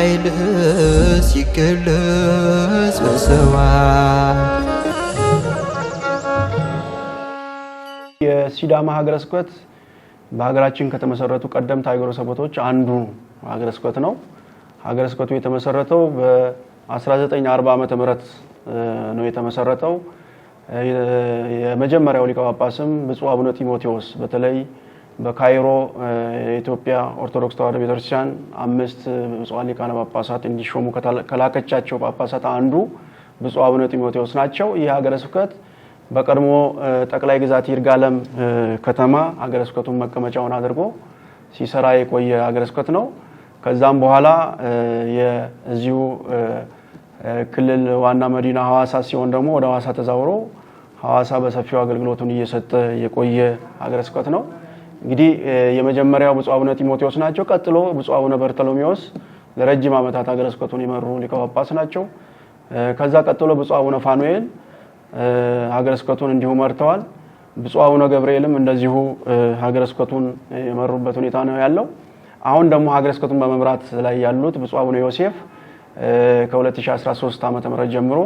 ኃይልህ ሲገለጽ በሰማይ። የሲዳማ ሀገረ ስብከት በሀገራችን ከተመሰረቱ ቀደምት ሀገረ ስብከቶች አንዱ ሀገረ ስብከት ነው። ሀገረ ስብከቱ የተመሰረተው በ1940 ዓመተ ምህረት ነው የተመሰረተው። የመጀመሪያው ሊቀ ጳጳስም ብፁዕ አቡነ ጢሞቴዎስ በተለይ በካይሮ የኢትዮጵያ ኦርቶዶክስ ተዋሕዶ ቤተክርስቲያን 5 ብፁዓን ሊቃነ ጳጳሳት እንዲሾሙ ከላከቻቸው ጳጳሳት አንዱ ብፁዕ አቡነ ጢሞቴዎስ ናቸው። ይህ ሀገረ ስብከት በቀድሞ ጠቅላይ ግዛት ይርጋለም ከተማ ሀገረ ስብከቱን መቀመጫውን አድርጎ ሲሰራ የቆየ ሀገረ ስብከት ነው። ከዛም በኋላ የዚሁ ክልል ዋና መዲና ሐዋሳ ሲሆን ደግሞ ወደ ሐዋሳ ተዛውሮ ሐዋሳ በሰፊው አገልግሎቱን እየሰጠ የቆየ ሀገረ ስብከት ነው። እንግዲህ የመጀመሪያው ብፁዕ አቡነ ጢሞቴዎስ ናቸው። ቀጥሎ ብፁዕ አቡነ በርተሎሜዎስ ለረጅም ዓመታት ሀገረ ስብከቱን የመሩ ሊቀ ጳጳስ ናቸው። ከዛ ቀጥሎ ብፁዕ አቡነ ፋኑኤል ሀገረ ስብከቱን እንዲሁ መርተዋል። ብፁዕ አቡነ ገብርኤልም እንደዚሁ ሀገረ ስብከቱን የመሩበት ሁኔታ ነው ያለው። አሁን ደግሞ ሀገረ ስብከቱን በመምራት ላይ ያሉት ብፁዕ አቡነ ዮሴፍ ከ2013 ዓመተ ምህረት ጀምሮ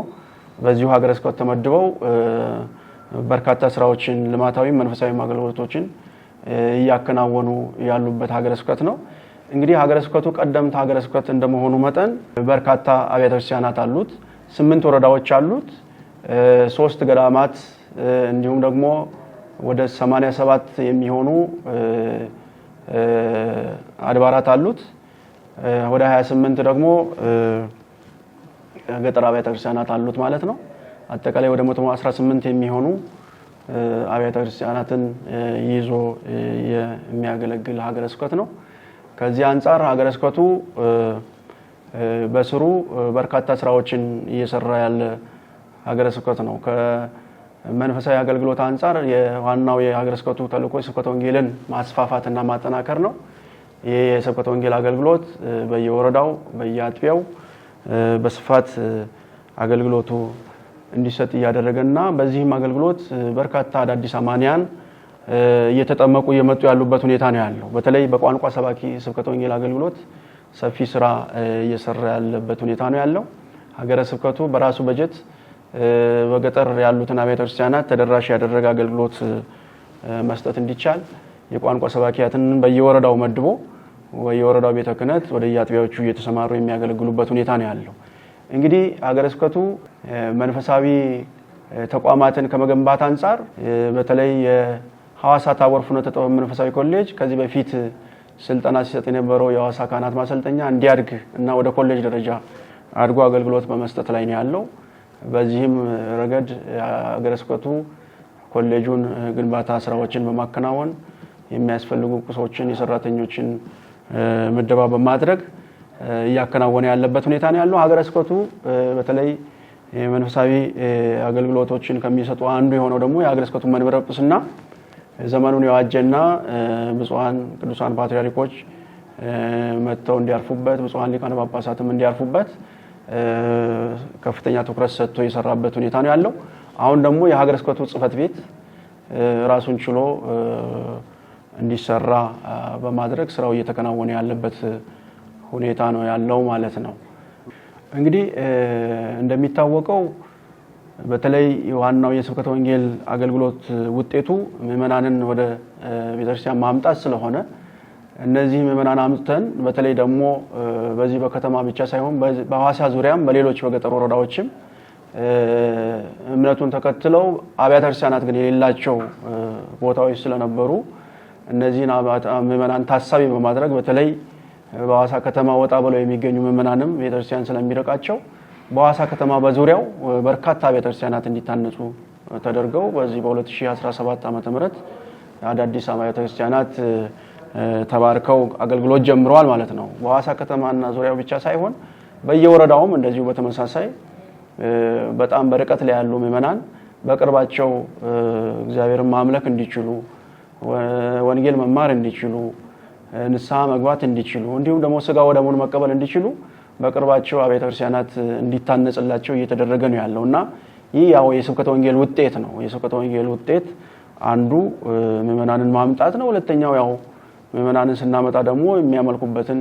በዚሁ ሀገረ ስብከት ተመድበው በርካታ ስራዎችን ልማታዊ መንፈሳዊ አገልግሎቶችን እያከናወኑ ያሉበት ሀገረ ስብከት ነው። እንግዲህ ሀገረ ስብከቱ ቀደምት ሀገረ ስብከት እንደመሆኑ መጠን በርካታ አብያተ ክርስቲያናት አሉት። 8 ወረዳዎች አሉት። 3 ገዳማት እንዲሁም ደግሞ ወደ 87 የሚሆኑ አድባራት አሉት። ወደ 28 ደግሞ ገጠር አብያተ ክርስቲያናት አሉት ማለት ነው። አጠቃላይ ወደ 118 የሚሆኑ አብያተ ክርስቲያናትን ይዞ የሚያገለግል ሀገረ ስብከት ነው። ከዚህ አንፃር ሀገረ ስብከቱ በስሩ በርካታ ስራዎችን እየሰራ ያለ ሀገረ ስብከት ነው። ከመንፈሳዊ አገልግሎት አንፃር የዋናው የሀገረ ስብከቱ ተልእኮ የስብከተ ወንጌልን ማስፋፋትና ማጠናከር ነው። ይህ የስብከተ ወንጌል አገልግሎት በየወረዳው በየአጥቢያው በስፋት አገልግሎቱ እንዲሰጥ እያደረገና በዚህም አገልግሎት በርካታ አዳዲስ አማንያን እየተጠመቁ እየመጡ ያሉበት ሁኔታ ነው ያለው። በተለይ በቋንቋ ሰባኪ ስብከተ ወንጌል አገልግሎት ሰፊ ስራ እየሰራ ያለበት ሁኔታ ነው ያለው። ሀገረ ስብከቱ በራሱ በጀት በገጠር ያሉትን አብያተ ክርስቲያናት ተደራሽ ያደረገ አገልግሎት መስጠት እንዲቻል የቋንቋ ሰባኪያትን በየወረዳው መድቦ በየወረዳው ቤተ ክህነት ወደ የአጥቢያዎቹ እየተሰማሩ የሚያገለግሉበት ሁኔታ ነው ያለው። እንግዲህ ሀገረ ስብከቱ መንፈሳዊ ተቋማትን ከመገንባት አንፃር በተለይ የሐዋሳ ታቦር ፍኖተ ጥበብ መንፈሳዊ ኮሌጅ ከዚህ በፊት ስልጠና ሲሰጥ የነበረው የሐዋሳ ካህናት ማሰልጠኛ እንዲያድግ እና ወደ ኮሌጅ ደረጃ አድጎ አገልግሎት በመስጠት ላይ ነው ያለው። በዚህም ረገድ ሀገረ ስብከቱ ኮሌጁን ግንባታ ስራዎችን በማከናወን የሚያስፈልጉ ቁሶችን የሰራተኞችን ምደባ በማድረግ እያከናወነ ያለበት ሁኔታ ነው ያለው። ሀገረ ስብከቱ በተለይ የመንፈሳዊ አገልግሎቶችን ከሚሰጡ አንዱ የሆነው ደግሞ የሀገረ ስብከቱ መንበረ ጵጵስና ዘመኑን የዋጀና ብፁዓን ቅዱሳን ፓትርያርኮች መጥተው እንዲያርፉበት ብፁዓን ሊቃነ ጳጳሳትም እንዲያርፉበት ከፍተኛ ትኩረት ሰጥቶ የሰራበት ሁኔታ ነው ያለው። አሁን ደግሞ የሀገረ ስብከቱ ጽሕፈት ቤት ራሱን ችሎ እንዲሰራ በማድረግ ስራው እየተከናወነ ያለበት ሁኔታ ነው ያለው ማለት ነው። እንግዲህ እንደሚታወቀው በተለይ ዋናው የስብከተ ወንጌል አገልግሎት ውጤቱ ምእመናንን ወደ ቤተክርስቲያን ማምጣት ስለሆነ እነዚህ ምእመናን አምጥተን በተለይ ደግሞ በዚህ በከተማ ብቻ ሳይሆን በሐዋሳ ዙሪያም በሌሎች በገጠር ወረዳዎችም እምነቱን ተከትለው አብያተ ክርስቲያናት ግን የሌላቸው ቦታዎች ስለነበሩ እነዚህን ምእመናን ታሳቢ በማድረግ በተለይ በሐዋሳ ከተማ ወጣ ብለው የሚገኙ ምእመናንም ቤተክርስቲያን ስለሚርቃቸው በሐዋሳ ከተማ በዙሪያው በርካታ ቤተክርስቲያናት እንዲታነጹ ተደርገው በዚህ በ2017 ዓመተ ምህረት አዳዲስ አብያተ ክርስቲያናት ተባርከው አገልግሎት ጀምረዋል ማለት ነው። በሐዋሳ ከተማና ዙሪያው ብቻ ሳይሆን በየወረዳውም እንደዚሁ በተመሳሳይ በጣም በርቀት ላይ ያሉ ምእመናን በቅርባቸው እግዚአብሔርን ማምለክ እንዲችሉ፣ ወንጌል መማር እንዲችሉ፣ ንስሐ መግባት እንዲችሉ እንዲሁም ደግሞ ስጋ ወደሙን መቀበል እንዲችሉ በቅርባቸው አብያተ ክርስቲያናት እንዲታነጽላቸው እየተደረገ ነው ያለውና ይህ ያው የስብከተ ወንጌል ውጤት ነው። የስብከተ ወንጌል ውጤት አንዱ ምእመናንን ማምጣት ነው። ሁለተኛው ያው ምእመናንን ስናመጣ ደግሞ የሚያመልኩበትን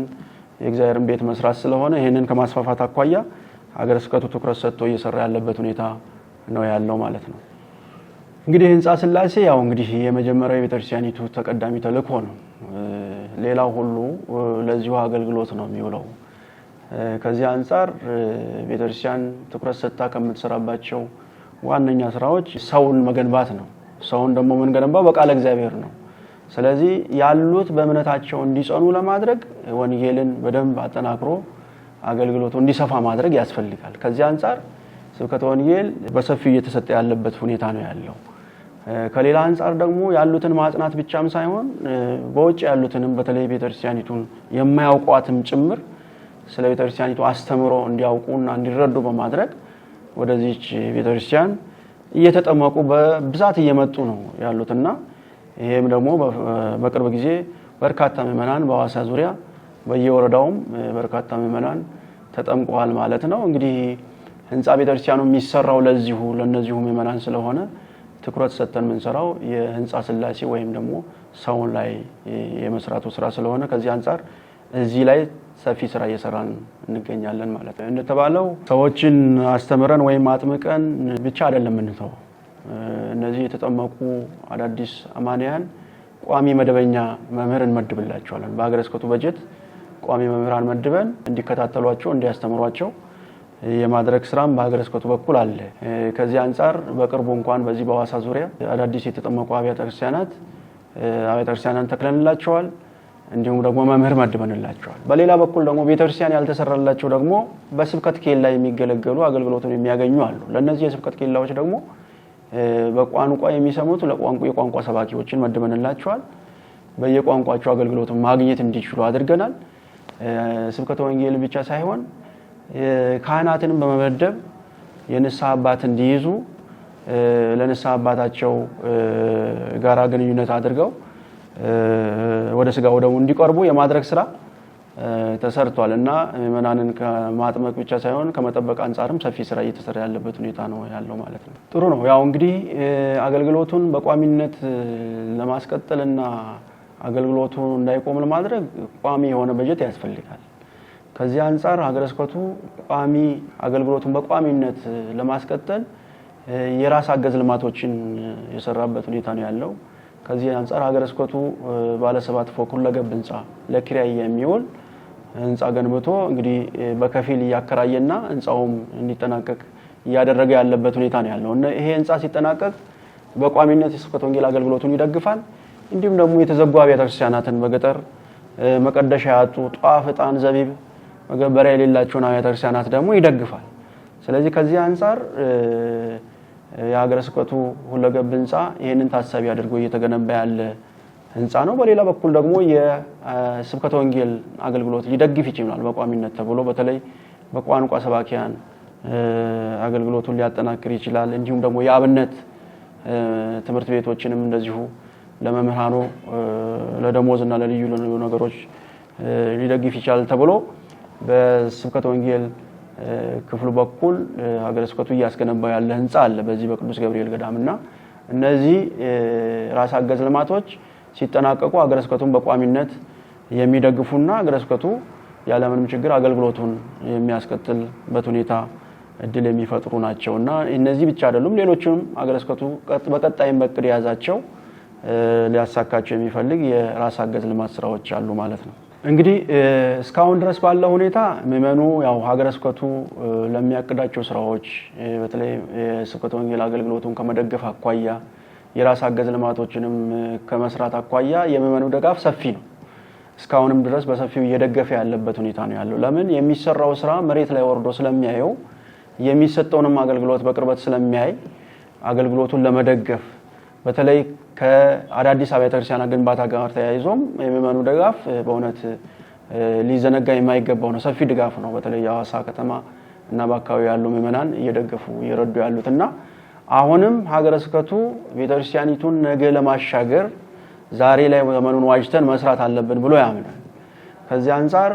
የእግዚአብሔርን ቤት መስራት ስለሆነ ይህንን ከማስፋፋት አኳያ ሀገረ ስብከቱ ትኩረት ሰጥቶ እየሰራ ያለበት ሁኔታ ነው ያለው ማለት ነው። እንግዲህ ህንፃ ስላሴ ያው እንግዲህ የመጀመሪያው የቤተክርስቲያኒቱ ተቀዳሚ ተልእኮ ነው። ሌላው ሁሉ ለዚሁ አገልግሎት ነው የሚውለው። ከዚህ አንጻር ቤተክርስቲያን ትኩረት ሰጥታ ከምትሰራባቸው ዋነኛ ስራዎች ሰውን መገንባት ነው። ሰውን ደግሞ የምንገነባው በቃለ እግዚአብሔር ነው። ስለዚህ ያሉት በእምነታቸው እንዲጸኑ ለማድረግ ወንጌልን በደንብ አጠናክሮ አገልግሎቱ እንዲሰፋ ማድረግ ያስፈልጋል። ከዚህ አንጻር ስብከተ ወንጌል በሰፊው እየተሰጠ ያለበት ሁኔታ ነው ያለው። ከሌላ አንጻር ደግሞ ያሉትን ማጽናት ብቻም ሳይሆን በውጭ ያሉትንም በተለይ ቤተክርስቲያኒቱን የማያውቋትም ጭምር ስለ ቤተክርስቲያኒቱ አስተምሮ እንዲያውቁና እንዲረዱ በማድረግ ወደዚች ቤተክርስቲያን እየተጠመቁ በብዛት እየመጡ ነው ያሉትና ይሄም ደግሞ በቅርብ ጊዜ በርካታ ምዕመናን በሐዋሳ ዙሪያ በየወረዳውም በርካታ ምዕመናን ተጠምቀዋል ማለት ነው። እንግዲህ ህንፃ ቤተክርስቲያኑ የሚሰራው ለዚሁ ለነዚሁ ምዕመናን ስለሆነ ትኩረት ሰጥተን የምንሰራው የህንፃ ስላሴ ወይም ደግሞ ሰውን ላይ የመስራቱ ስራ ስለሆነ ከዚህ አንጻር እዚህ ላይ ሰፊ ስራ እየሰራን እንገኛለን ማለት ነው። እንደተባለው ሰዎችን አስተምረን ወይም አጥምቀን ብቻ አይደለም የምንተወው። እነዚህ የተጠመቁ አዳዲስ አማንያን ቋሚ መደበኛ መምህር እንመድብላቸዋለን። በሀገረ ስብከቱ በጀት ቋሚ መምህራን መድበን እንዲከታተሏቸው፣ እንዲያስተምሯቸው የማድረግ ስራም በሀገረ ስብከቱ በኩል አለ። ከዚህ አንጻር በቅርቡ እንኳን በዚህ በሐዋሳ ዙሪያ አዳዲስ የተጠመቁ አብያተ ክርስቲያናት ተክለንላቸዋል። እንዲሁም ደግሞ መምህር መድበንላቸዋል። በሌላ በኩል ደግሞ ቤተክርስቲያን ያልተሰራላቸው ደግሞ በስብከት ኬላ የሚገለገሉ አገልግሎቱን የሚያገኙ አሉ። ለነዚህ የስብከት ኬላዎች ደግሞ በቋንቋ የሚሰሙት የቋንቋ ሰባኪዎችን መድበንላቸዋል። በየቋንቋቸው አገልግሎቱን ማግኘት እንዲችሉ አድርገናል። ስብከተ ወንጌል ብቻ ሳይሆን ካህናትንም በመመደብ የንስሐ አባት እንዲይዙ ለንስሐ አባታቸው ጋራ ግንኙነት አድርገው ወደ ስጋው ደሙ እንዲቀርቡ የማድረግ ስራ ተሰርቷል እና ምዕመናንን ከማጥመቅ ብቻ ሳይሆን ከመጠበቅ አንጻርም ሰፊ ስራ እየተሰራ ያለበት ሁኔታ ነው ያለው ማለት ነው። ጥሩ ነው። ያው እንግዲህ አገልግሎቱን በቋሚነት ለማስቀጠልና አገልግሎቱ እንዳይቆም ለማድረግ ቋሚ የሆነ በጀት ያስፈልጋል። ከዚህ አንጻር ሀገረ ስብከቱ ቋሚ አገልግሎቱን በቋሚነት ለማስቀጠል የራስ አገዝ ልማቶችን የሰራበት ሁኔታ ነው ያለው። ከዚህ አንጻር ሀገረ ስብከቱ ባለ 7 ፎቅ ሁለገብ ህንጻ ለኪራይ የሚውል ህንጻ ገንብቶ እንግዲህ በከፊል እያከራየና ህንጻውም እንዲጠናቀቅ እያደረገ ያለበት ሁኔታ ነው ያለው። እና ይሄ ህንጻ ሲጠናቀቅ በቋሚነት የስብከተ ወንጌል አገልግሎቱን ይደግፋል። እንዲሁም ደግሞ የተዘጉ አብያተ ክርስቲያናትን በገጠር መቀደሻ ያጡ ጧፍ፣ ዕጣን፣ ዘቢብ መገበሪያ የሌላቸውን አብያተ ክርስቲያናት ደግሞ ይደግፋል። ስለዚህ ከዚህ አንጻር የሀገረ ስብከቱ ሁለገብ ህንጻ ይሄንን ታሳቢ አድርጎ እየተገነባ ያለ ህንጻ ነው። በሌላ በኩል ደግሞ የስብከተ ወንጌል አገልግሎት ሊደግፍ ይችላል በቋሚነት ተብሎ በተለይ በቋንቋ ሰባኪያን አገልግሎቱን ሊያጠናክር ይችላል። እንዲሁም ደግሞ የአብነት ትምህርት ቤቶችንም እንደዚሁ ለመምህራኑ ለደሞዝና ለልዩ ልዩ ነገሮች ሊደግፍ ይችላል ተብሎ በስብከተ ወንጌል ክፍሉ በኩል ሀገረ ስብከቱ እያስገነባ ያለ ህንጻ አለ በዚህ በቅዱስ ገብርኤል ገዳምና እነዚህ ራስ አገዝ ልማቶች ሲጠናቀቁ ሀገረ ስብከቱን በቋሚነት የሚደግፉና ሀገረ ስብከቱ ያለምንም ችግር አገልግሎቱን የሚያስቀጥልበት ሁኔታ እድል የሚፈጥሩ ናቸውና እነዚህ ብቻ አይደሉም። ሌሎችም ሀገረ ስብከቱ በቀጣይም በእቅድ የያዛቸው ሊያሳካቸው የሚፈልግ የራስ አገዝ ልማት ስራዎች አሉ ማለት ነው። እንግዲህ እስካሁን ድረስ ባለው ሁኔታ ምዕመኑ ያው ሀገረ ስብከቱ ለሚያቅዳቸው ስራዎች በተለይ የስብከተ ወንጌል አገልግሎቱን ከመደገፍ አኳያ የራስ አገዝ ልማቶችንም ከመስራት አኳያ የምዕመኑ ድጋፍ ሰፊ ነው። እስካሁንም ድረስ በሰፊው እየደገፈ ያለበት ሁኔታ ነው ያለው። ለምን የሚሰራው ስራ መሬት ላይ ወርዶ ስለሚያየው የሚሰጠውንም አገልግሎት በቅርበት ስለሚያይ አገልግሎቱን ለመደገፍ በተለይ ከአዳዲስ አብያተ ክርስቲያናት ግንባታ ጋር ተያይዞም የምዕመኑ ድጋፍ በእውነት ሊዘነጋ የማይገባው ነው። ሰፊ ድጋፍ ነው። በተለይ የሐዋሳ ከተማ እና በአካባቢው ያሉ ምዕመናን እየደገፉ እየረዱ ያሉትና አሁንም ሀገረ ስብከቱ ቤተክርስቲያኒቱን ነገ ለማሻገር ዛሬ ላይ ዘመኑን ዋጅተን መስራት አለብን ብሎ ያምናል። ከዚህ አንፃር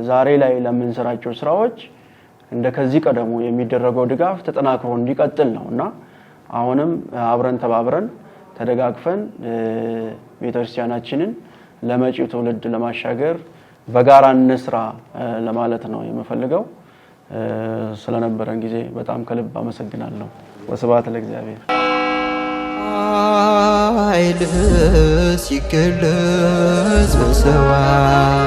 ዛሬ ላይ ለምንሰራቸው ስራዎች እንደ ከዚህ ቀደሙ የሚደረገው ድጋፍ ተጠናክሮ እንዲቀጥል ነውና አሁንም አብረን ተባብረን ተደጋግፈን ቤተክርስቲያናችንን ለመጪው ትውልድ ለማሻገር በጋራ እንስራ ለማለት ነው የምፈልገው። ስለነበረን ጊዜ በጣም ከልብ አመሰግናለሁ። ወስብሐት ለእግዚአብሔር። ኃይልህ ሲገለጽ በሰዋይ